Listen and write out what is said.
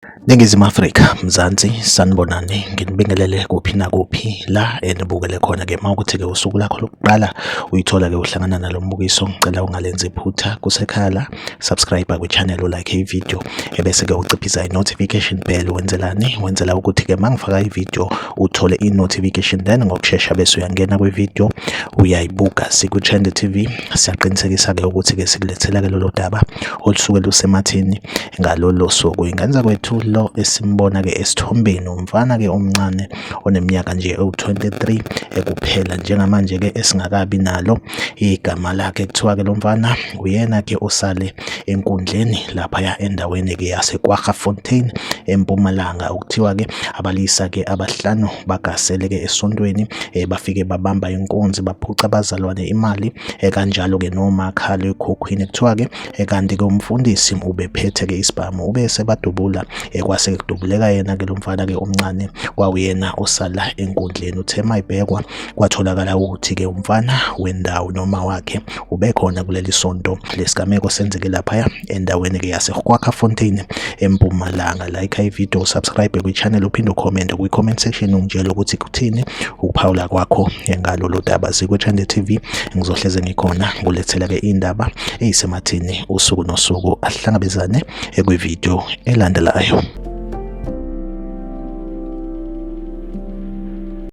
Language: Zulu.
Ningizimu Afrika, Mzansi, sanibonani, nginibingelele kuphi nakuphi la enibukele khona-ke. Uma ukuthi-ke usuku lakho lokuqala uyithola-ke uhlangana nalo mbukiso, ngicela ungalenzi iphutha kusekhaya la, subscribe kwi-channel, ulike i-video, ebese-ke uciphisa i-notification bell. Wenzelani? Wenzela ukuthi-ke uma ngifaka i-video uthole i-notification, then ngokushesha bese uyangena kwi-video uyayibuka. Sikwi-Trend TV, siyaqinisekisa-ke ukuthi-ke sikulethela-ke lolo daba olusuke lusemathini ngalolo suku. Ingane zakwethu, lo esimbona-ke esithombeni umfana-ke omncane oneminyaka nje ewu-23 ekuphela njengamanje-ke esingakabi nalo igama lakhe. Kuthiwa-ke lo mfana uyena-ke osale enkundleni laphaya endaweni-ke yaseKwaggafontein eMpumalanga. Okuthiwa-ke abalisa-ke abahlanu bagasele-ke esontweni, bafike babamba inkunzi, baphuca abazalwane imali, kanjalo-ke nomakhalekhukhwini. Kuthiwa-ke kanti-ke umfundisi ubephethe-ke isibhamu, ube sebadubula, kwase kudubuleka yena-ke lo mfana-ke omncane kwawuyena osala enkundleni. Uthe mayibhekwa kwatholakala ukuthi-ke umfana wendawo noma wakhe ubekhona kuleli sonto. Lesigameko senzeke laphaya endaweni-ke yaseKwaggafontein eMpumalanga. Like i-video, subscribe kwi-channel, uphinde ucomment kwi-comment section ungitshele ukuthi kuthini ukuphawula kwakho ngalolu daba. Sikwi-Trend TV, ngizohleze ngikhona ngulethela-ke indaba eyisemathini usuku nosuku. Ahlangabezane kwi-video elandelayo.